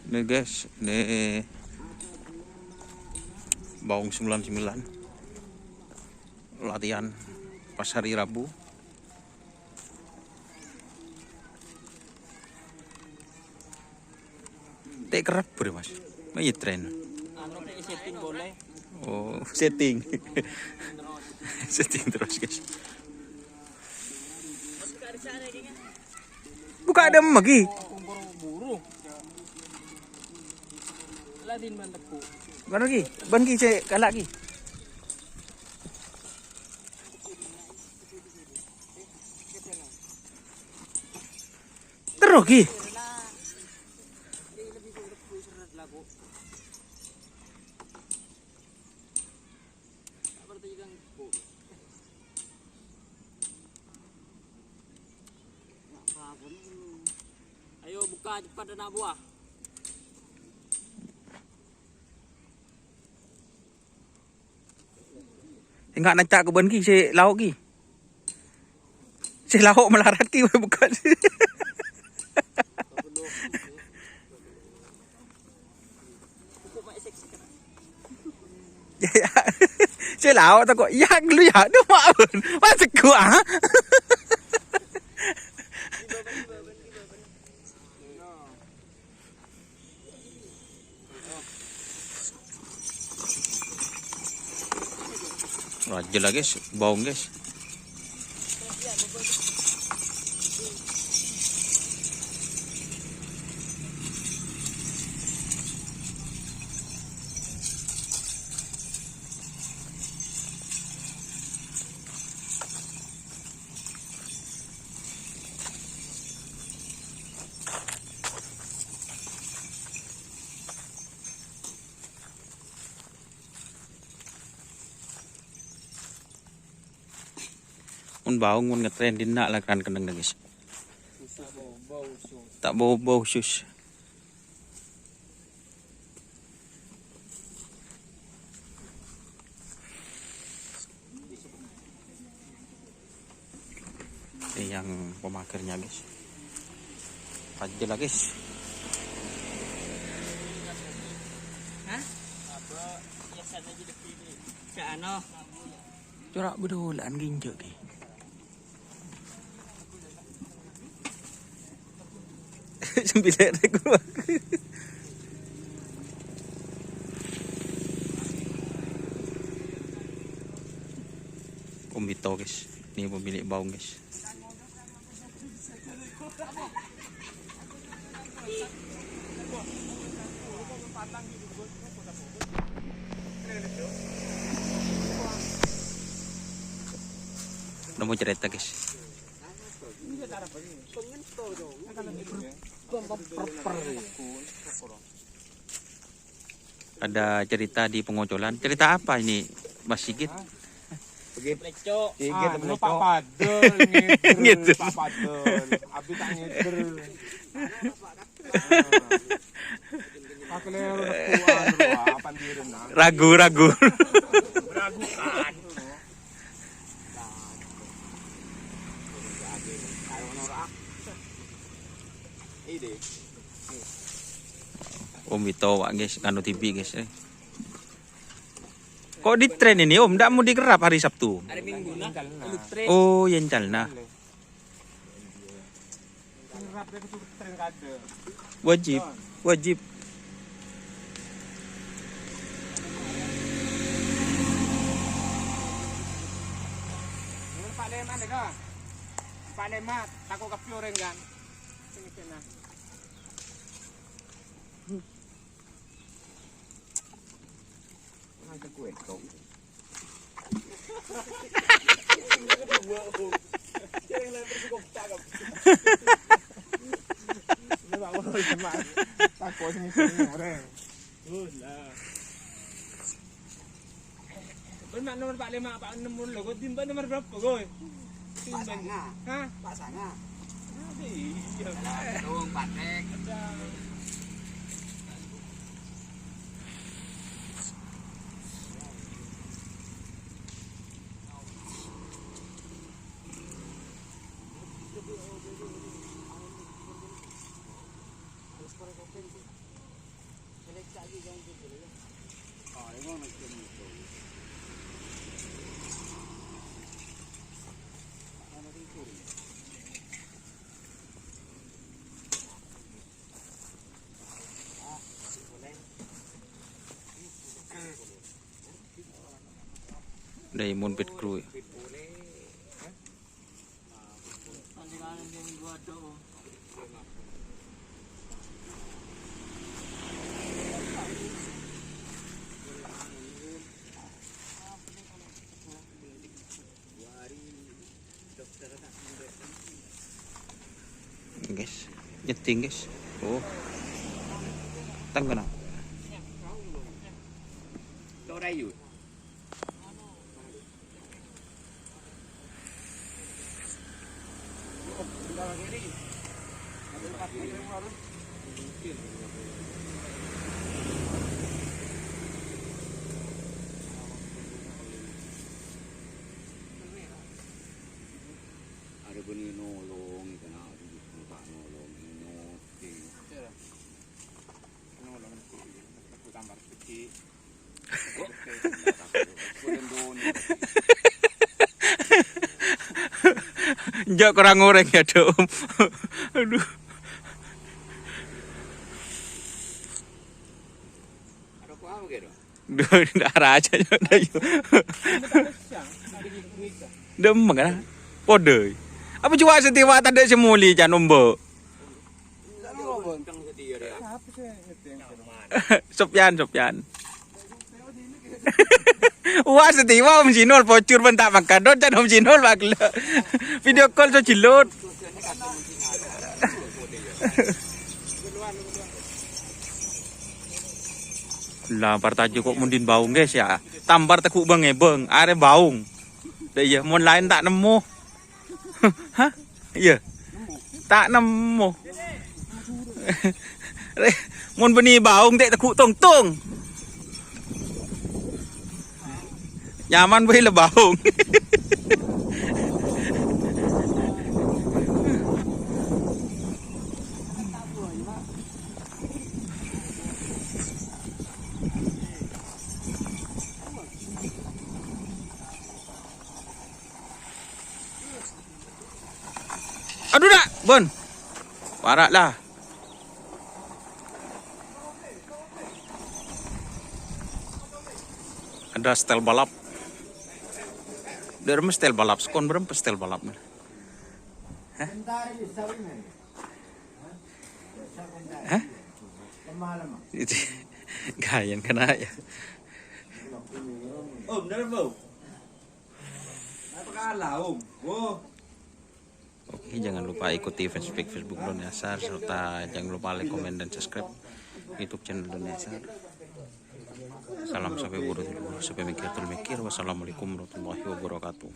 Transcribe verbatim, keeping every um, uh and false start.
Ini guys, ini Baung sembilan sembilan. Latihan pas hari Rabu. Tek kerep, Bro, Mas. Main tren. Anu, tek setting boleh. Oh, setting. Setting terus, guys. Buka dem lagi. Bukan lagi. Ban ki cek kalak ki. Terus ki. Ayo buka cepat anak buah. Enggak nacak ke ban ki se lauk ki. Se lauk melarat ki buka. Ya, ya. Se lauk tako. Ya, lu ya, aduh, mak. Masuk gua. Rajin lah, guys, baung, guys. Mon baung, mon ngetren dinna' la kan kennengnga, guys. Ta' bau-bau, sus. Ini yang pemagernya, guys. Pajel lah, guys. Hah? Corak bedolan ginjek, guys. Sambil lihat aku. Om Ito, guys. Ini pemilik baung, guys. Nemu cerita, guys. Ada cerita di Pengocolan. Cerita apa ini, Mas Sigit? Anu, Pak Padel, ngeder, Pak Padel. Abi tak ngeder. Pak Lero, apan direm, nah. Ragu, ragu. Meragukan. Om Ito, Pak, guys, nganu T V, guys, eh. Kok di tren ini, Om? Ndak mau dikerap hari Sabtu? Hari Minggu, nah. Lu tren. Oh, yang calna. Wajib, wajib. Pak Leman, deh, kok. Pak Leman, tako' kabbhi orèng, kan? Sing ngecek, nah. Ngajak gue, dong. Bân ma' nomer pa' lèma', pa' ennem mon lho, kok timbang nomer berapa, Goy? Timbang. Pak Sanga. Hah? Pak Sanga. Aduh, iya. Dong, Patek. Ada. Dâi mon pèt kru. Guys, nyeting, guys. Oh. Tang kena. Ada bânnè nolong, kena, aduh, minta nolong, nolong. Nolong, aku tambah sedikit. Jhâ' korang orèng yâ, Dom. Aduh. Duh, ndak raja, ndak, yuk. Dhem, kan? Padâ. Apa coba setiwa tadâ' sè molè, can, ombo'? Sopyan, Sopyan. Wah, setiwa Om Jinul, pojhur bân ta' mangkat, Don, can Om Jinul, Pak, gellâ'. Video call so jilot. La, partajâ ko' mon dhin baung, guys, yâ. Tampar teggu' bâng-èbâng, arè baung. Dâ' iyâ, mon laèn ta' nemmo. Hah? Iyâ. Ta' nemmo. Mon bânnè baung, tè' teggu' tong-tong. Nyaman bhâi la baung. Aduh, dak, Bon. Para' la. Ada setel balap. Bârâmma setel balap, sèkon bârâmma setel balap. Hah? Hah? Itu. Gayan kena ya. Om, bener, Bro? Apa kalah, Om? Oh. Oke, jangan lupa ikuti fanspage Facebook Lone Asar, serta jangan lupa like, komen, dan subscribe YouTube channel Lone Asar. Salam sampè buru, sampè mèkkèr tul mèkkèr. Wassalamualaikum warahmatullahi wabarakatuh.